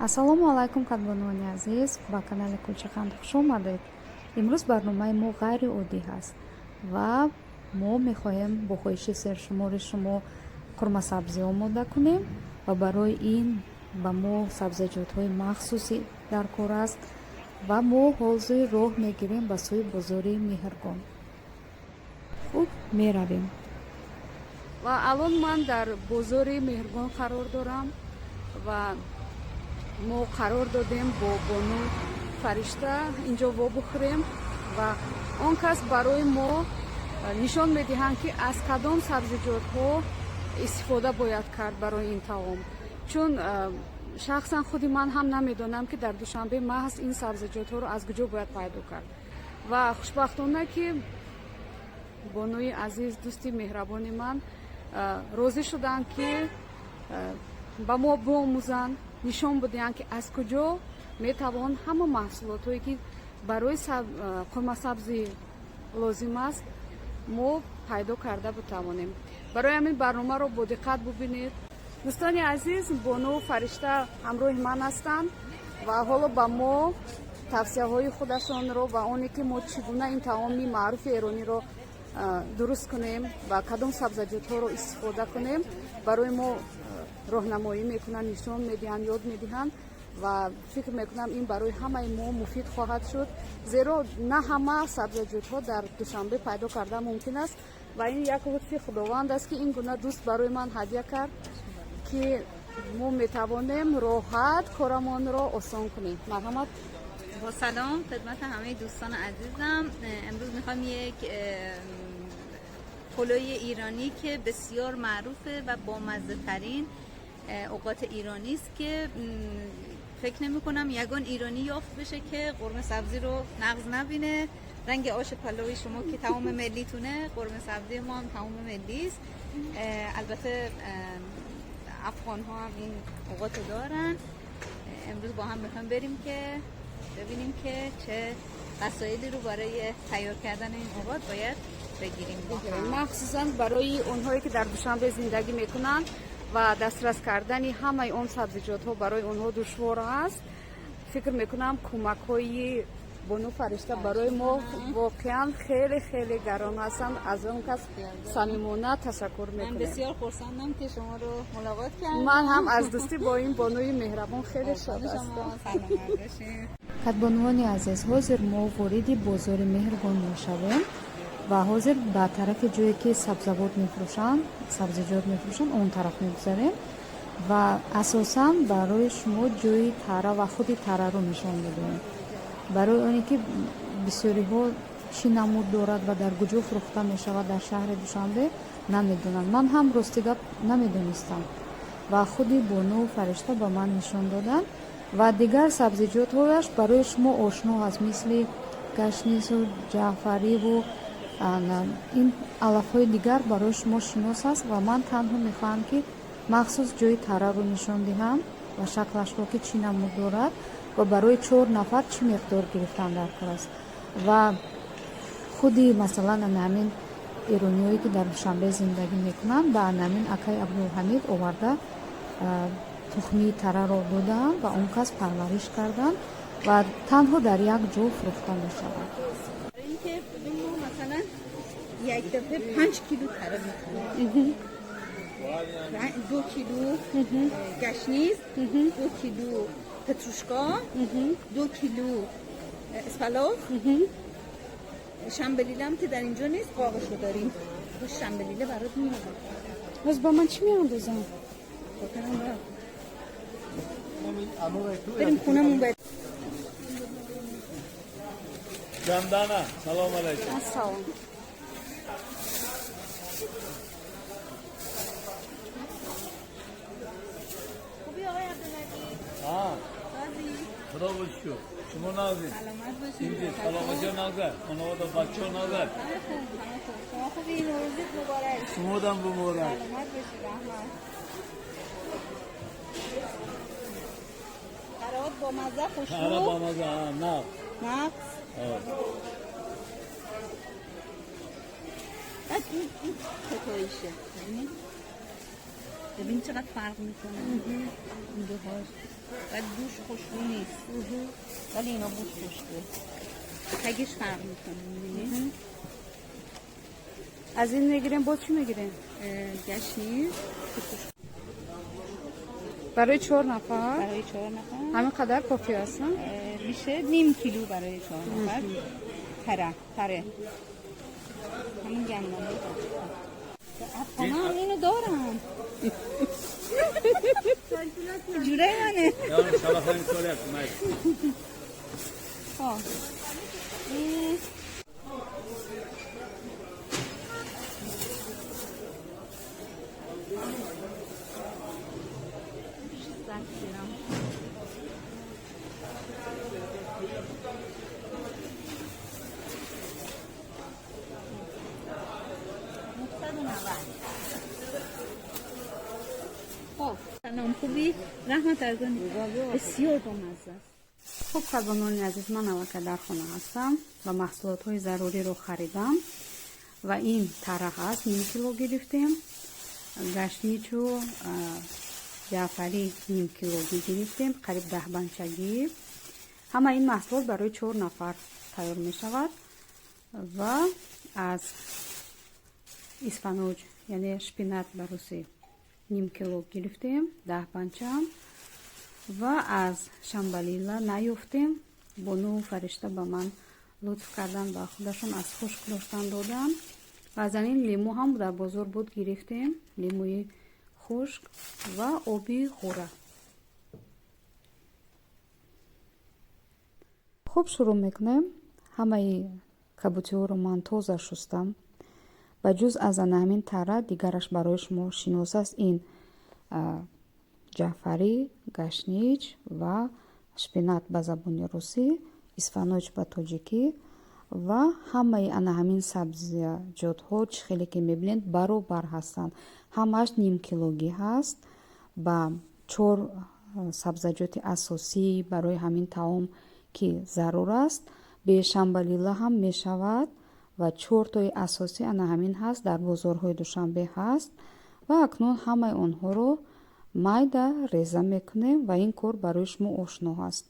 Ассалому алайкум, кадбонуони азиз, ба канали Кулчақанд хуш омадед. Имрӯз барномаи мо ғайриоддӣ ҳаст ва мо мехоҳем бо хоҳиши сершумори шумо қурмасабзӣ омода кунем ва барои ин ба мо сабзаҷотҳои махсуси дар кор аст ва мо ҳозир роҳ мегирем ба сӯи бозори Меҳргон. Хуб, меравем. Ва алон ман дар бозори Меҳргон қарор дорам ва мо қарор додем бо бону Фаришта инҷо вобухӯрем ва он кас барои мо нишон медиҳанд, ки аз кадом сабзиҷотҳо истифода бояд кард барои ин таом, чун шахсан худи ман ҳам намедонам, ки дар Душанбе маҳз ин сабзиҷотҳоро аз куҷо бояд пайдо кард. Ва хушбахтона, ки бонуи азиз, дӯсти меҳрабони ман розӣ шуданд, ки ба мо биомӯзанд, нишон бидиҳанд, ки аз куҷо метавон ҳама маҳсулотҳое, ки барои қурмасабзӣ лозим аст, мо пайдо карда битавонем. Барои ҳамин барномаро бо диққат бубинед. Дӯстони азиз, бону Фаришта ҳамроҳи ман ҳастанд ва ҳоло ба мо тавсияҳои худашонро ва оне, ки мо чӣ гуна ин таоми маъруфи эрониро дуруст кунем ва кадом сабзаҷотҳоро истифода кунем, барои мо роҳнамоӣ мекунанд, нишон медиҳанд, ёд медиҳанд. Ва фикр мекунам, ин барои ҳамаи мо муфид хоҳад шуд, зеро на ҳама сабзаҷотҳо дар Душанбе пайдо кардан мумкин аст. Ва ин як лутфи Худованд аст, ки ин гуна дӯст барои ман ҳадя кард, ки мо метавонем роҳат корамонро осон кунем. Марҳамат. با سلام خدمت همه دوستان عزیزم. امروز میخوام یک پلوی ایرانی که بسیار معروفه و بامزه ترین اوقات ایرانی است که فکر نمی کنم یگان ایرانی یافت بشه که قرمه سبزی رو نقض نبینه. رنگ آش پلوی شما که طعام ملیتونه، قرمه سبزی ما هم طعام ملی است. البته افغان ها هم این اوقات رو دارن. امروز با هم میخوایم بریم که ببینیم که چه وسایلی رو برای تیار کردن این اوقات باید بگیریم با هم. Махсусан барои онҳое, ки дар Душанбе зиндагӣ мекунанд ва дастрас кардани ҳамаи он сабзиҷотҳо барои онҳо душвор аст, фикр мекунам, кӯмакҳои бону Фаришта барои мо воқеан хеле хеле гарон ҳастанд. Аз он кас самимона ташаккур من мекунем. بسیار خرسندم که شما رو ملاقات کردم. Ман ҳам аз дӯстӣ бо ин бонуи меҳрабон хеле шод قربان ҳастам. شما، سلامت باشین. Кадбонуони азиз, ҳозир мо вориди бозори Меҳргон мешавем ва ҳозир ба тарафи ҷое, ки сабзавот мефурӯшанд, сабзиҷот мефурӯшанд, он тараф мегузарем ва асосан барои шумо ҷои тара ва худи тараро нишон медиҳем, барои оне ки бисёриҳо чӣ намуд дорад ва дар куҷо фурӯхта мешавад дар шаҳри Душанбе намедонанд. Ман ҳам, рости гап, намедонистам ва худи бону Фаришта ба ман нишон доданд. Ва дигар сабзиҷотҳояш барои шумо ошно аст, мисли гашнизу ҷаъфариву ин алафҳои дигар барои шумо шинос аст. Ва ман танҳо мехоҳам, ки махсус ҷои тараро нишон диҳам ва шаклашро, ки чӣ намуд дорад ва барои чор нафар чӣ миқдор гирифтан дар кор аст. Ва худи, масалан, ана ҳамин эрониҳое, ки дар Душанбе зиндагӣ мекунанд, ба ана ҳамин акаи Абдулҳамид оварда тухмии тараро додаанд ва он кас парвариш карданд ва танҳо дар як ҷо фурӯхта мешавад. برای اینکه ببین، ما مثلا یک دفعه 5 کیلو تره میخوریم، 2 کیلو گشنیز، 2 کیلو پتروشکا، 2 کیلو اسپلاخ، شنبلیله هم که در اینجا نیست، قاقشو داریم. با شنبلیله برات میارم. Боз ба ман чӣ меандозам? خاطرم رفت. بریم خونمون باید. Candana, salam alaykum. Ассалом. خوبی آقای عبدالعلی؟ Ha, سازی؟ خدا شکر. شما نازید. سلامت باشید. اینجا سلامتی نظر. خانواده بچه نظر. همه خوب، همه خوب. شما خوبی؟ نوروزت مبارک. شما دم مبارک. سلامت باشید، رحمت. قرار با مزه. آره. خوشبو. با مزه، ها، نه. نقص. آه. بعد این ستاییشه. ببین، ببین چقدر فرق میکنه این دوهاش. بعد بوش خوشبو نیست، ولی اینا بوش خوشبوه. تگش فرق میکنه، میبینی؟ از این میگیریم. باز چی میگیریم؟ گشنیز. برای 4 نفر. برای 4 نفر. همین قدر کافی هست؟ میشه نیم کیلو برای 4 نفر. تره تره همون گندم. افغانا هم اینو دارم. جوره منه. خب این گرم. خب سلام، خوبی؟ رحمت ارزانی. بسیار بامزه است. Хуб, қадрдонони азиз, ман аллакай дар хона ҳастам ва маҳсулотҳои заруриро харидам. Ва ин тара ҳаст, ним кило гирифтем, гашничу ҷаъфарӣ ним килогӣ гирифтем, қариб 10 банчагӣ. Ҳама ин маҳсулот барои 4 нафар тайёр мешавад. Ва аз исфаноҷ, яъне шпинат ба русӣ, ним кило гирифтем, 10 банча. Ва аз шамбалила наёфтем. Бону Фаришта ба ман лутф кардан ва худашон аз хушк доштан доданд. Ва аз ин лимӯ ҳам дар бозор буд, гирифтем, лимӯи хушк ва оби ғура. Хуб, шурӯъ мекунем. Ҳамаи кабутиҳоро ман тоза шустам, ба ҷуз аз ана ҳамин тара, дигараш барои шумо шинос аст. Ин ҷаъфарӣ, гашнич ва шпинат ба забони русӣ, исфаноҷ ба тоҷикӣ. Ва ҳамаи ана ҳамин сабзиҷотҳо, чӣ хеле ки мебинед, баробар ҳастанд. Ҳамааш нимкилогӣ ҳаст. Ба 4 сабзаҷоти асосӣ барои ҳамин таом ки зарур аст, бе шамбалила ҳам мешавад. Ва чортои асосӣ ана ҳамин ҳаст, дар бозорҳои Душанбе ҳаст. Ва акнун ҳамаи онҳоро майда реза мекунем ва ин кор барои шумо ошно ҳаст.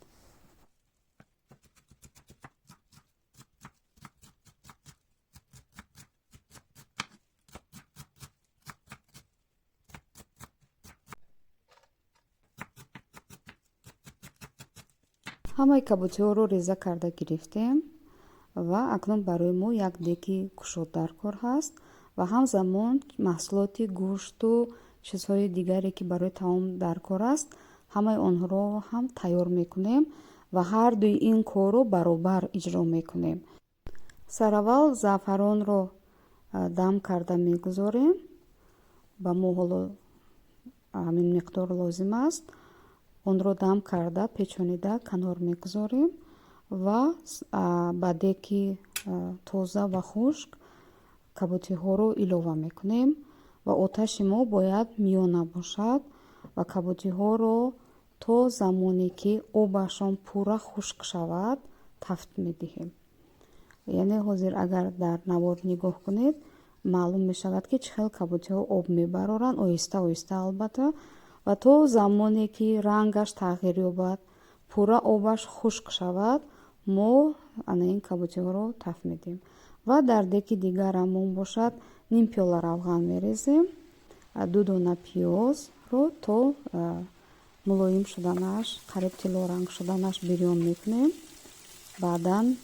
Ҳамаи кабутиҳоро реза карда гирифтем ва акнун барои мо як деки кушод дар кор ҳаст ва ҳамзамон маҳсулоти гӯшту чизҳои дигаре ки барои таом дар кор аст, ҳамаи онҳоро ҳам тайёр мекунем ва ҳар дуи ин корро баробар иҷро мекунем. Сараввал заъфаронро дам карда мегузорем. Ба мо ҳоло ҳамин миқдор лозим аст. Онро дам карда, печонида канор мегузорем ва ба деки тоза ва хушк кабутиҳоро илова мекунем ва оташи мо бояд миёна бошад ва кабутиҳоро то замоне ки обашон пурра хушк шавад тафт медиҳем. Яъне ҳозир агар дар навор нигоҳ кунед, маълум мешавад, ки чӣ хел кабутиҳо об мебароранд, оҳиста оҳиста албатта, ва то замоне ки рангаш тағйир ёбад, пурра обаш хушк шавад, мо ана ин кабутиҳоро тафт медиҳем. Ва дар деки дигарамон бошад, ним пиёла равған мерезем, 2 дона пиёзро то мулоим шуданаш, қариб тиллоранг шуданаш бирён мекунем. Баъдан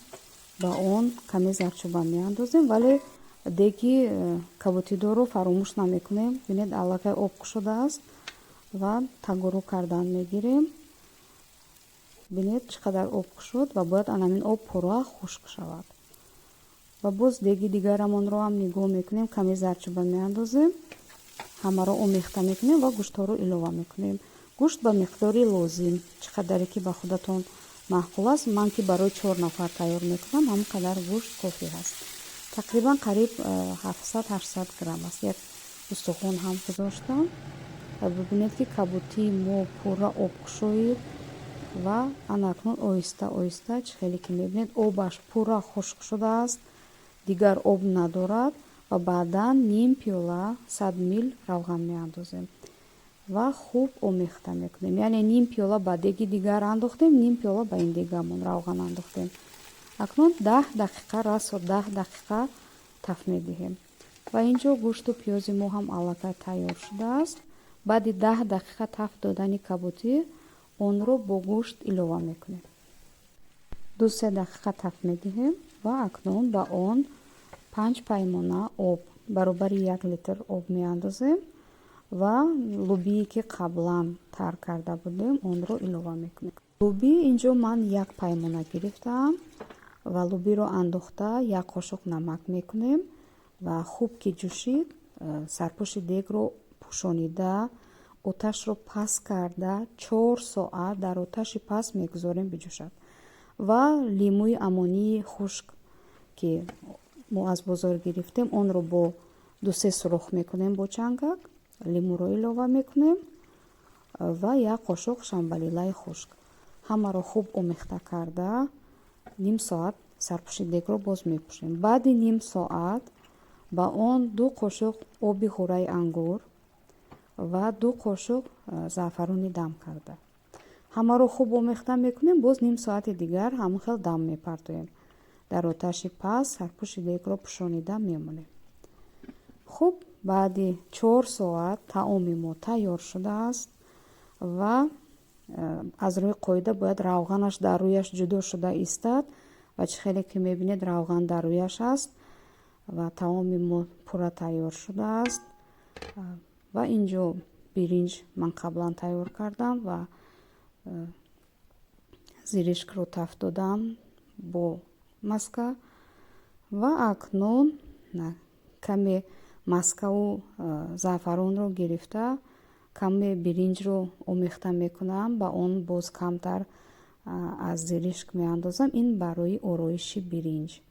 ба он каме зардчӯба меандозем, вале деки кабутидорро фаромӯш намекунем. Бинед, аллакай об кушодааст ва тагуру кардан мегирем. Бинед, чӣ қадар об кушод ва бояд анамин об пурра хушк шавад. Ва боз деги дигарамонро ҳам нигоҳ мекунем, каме зардчӯба меандозем, ҳамаро омехта мекунем ва гӯштҳоро илова мекунем. Гӯшт ба миқдори лозим, чӣ қадаре ки ба худатон маъқул аст. Ман ки барои 4 нафар тайёр мекунам, ҳамон қадар гӯшт кофӣ ҳаст. Тақрибан қариб 700-800 грамм аст. Як устухон ҳам гузоштам. Ва бибинед, ки кабутии мо пурра об кушоид ва анакнун оҳиста оҳиста, чӣ хеле ки мебинед, обаш пурра хушк шудааст, дигар об надорад. Ва баъдан ним пиёла 100 мил равған меандозем. Ва хуб омехта мекунем, яъне ним пиёла ба деги дигар андохтем, ним пиёла ба ин дегамон равған андохтем. Акнун 10 дақиқа, расо 10 дақиқа таф медиҳем. Ва инҷо гӯшту пиёзи мо ҳам аллакай тайёр шудааст. Баъди 10 дақиқа таф додани кабутӣ онро бо гӯшт илова мекунем, 2-се дақиқа таф медиҳем ва акнун ба он 5 паймона об, баробари 1 литр об меандозем ва лубие, ки қаблан тар карда будем, онро илова мекунем. Луби инҷо ман як паймона гирифтаам ва лубиро андохта, як қошуқ намак мекунем ва хуб ки ҷӯшид, сарпӯши дегро пӯшонида, оташро паст карда, 4 соат дар оташи паст мегузорем биҷӯшад. Ва лимӯи амонии хушк, ки мо аз бозор гирифтем, онро бо ду-се сурох мекунем бо чангак, лимӯро илова мекунем ва як қошуқ шамбалилаи хушк. Ҳамаро хуб омехта карда, ним соат сарпӯши дегро боз мепӯшем. Баъди ним соат ба он 2 қошуқ оби ғӯраи ангур ва 2 қошуқ заъфарони дам карда, ҳамаро хуб омехта мекунем. Боз ним соати дигар ҳамон хел дам мепартоем, дар оташи паст сарпӯши дегро пӯшонида мемонем. Хуб, баъди 4 соат таоми мо тайёр шудааст ва аз рӯи қоида бояд равғанаш дар рӯяш ҷудо шуда истад. Ва чӣ хеле ки мебинед, равған дар рӯяш аст ва таоми мо пурра тайёр шудааст. Ва инҷо биринҷ ман қаблан тайёр кардам ва зиришкро таф додам бо маска. Ва акнун каме маскаву заъфаронро гирифта, каме биринҷро омехта мекунам, ба он боз камтар аз зиришк меандозам. Ин барои ороиши биринҷ.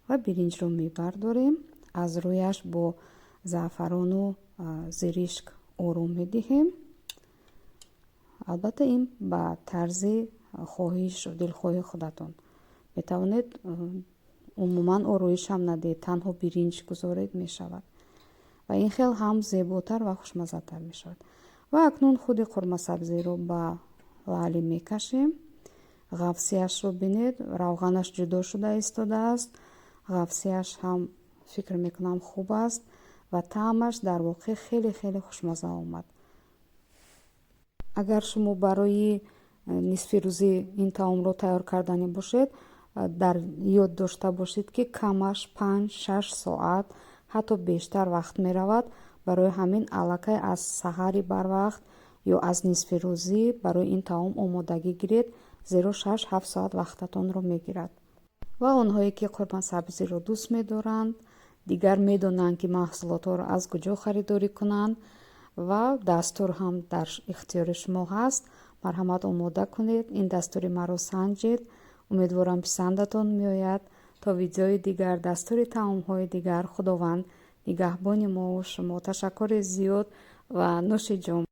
Ва биринҷро мебардорем, аз рӯяш бо заъфарону зиришк ором медиҳем. Албатта, ин ба тарзи хоҳишу дилхоҳи худатон метавонед, умуман ороишам надиҳед, танҳо биринҷ гузоред, мешавад. Ва ин хел ҳам зеботар ва хушмаззатар мешавад. Ва акнун худи қурмасабзиро ба лаъли мекашем. Ғафсияшро бинед, равғанаш ҷудо шуда истодааст. Ғафсияш ҳам, фикр мекунам, хуб аст ва таъмаш дар воқеъ хеле, хеле хушмазза омад. Агар шумо барои нисфи рӯзӣ ин таомро тайёр карданӣ бошед, дар ёд дошта бошед, ки камаш 5-6 соат, ҳатто бештар вақт меравад. Барои ҳамин аллакай аз саҳари барвақт ё аз нисфи рӯзӣ барои ин таом омодагӣ гиред, зеро 6-7 соат вақтатонро мегирад. Ва онҳое, ки қурмасабзиро дӯст медоранд, дигар медонанд, ки маҳсулотҳоро аз куҷо харидорӣ кунанд ва дастур ҳам дар ихтиёри шумо ҳаст. Марҳамат, омода кунед, ин дастури маро санҷед. Умедворам, писандатон меояд. То видеои дигар, дастури таомҳои дигар, Худованд нигаҳбони мову шумо. Ташаккури зиёд ва нӯши ҷон.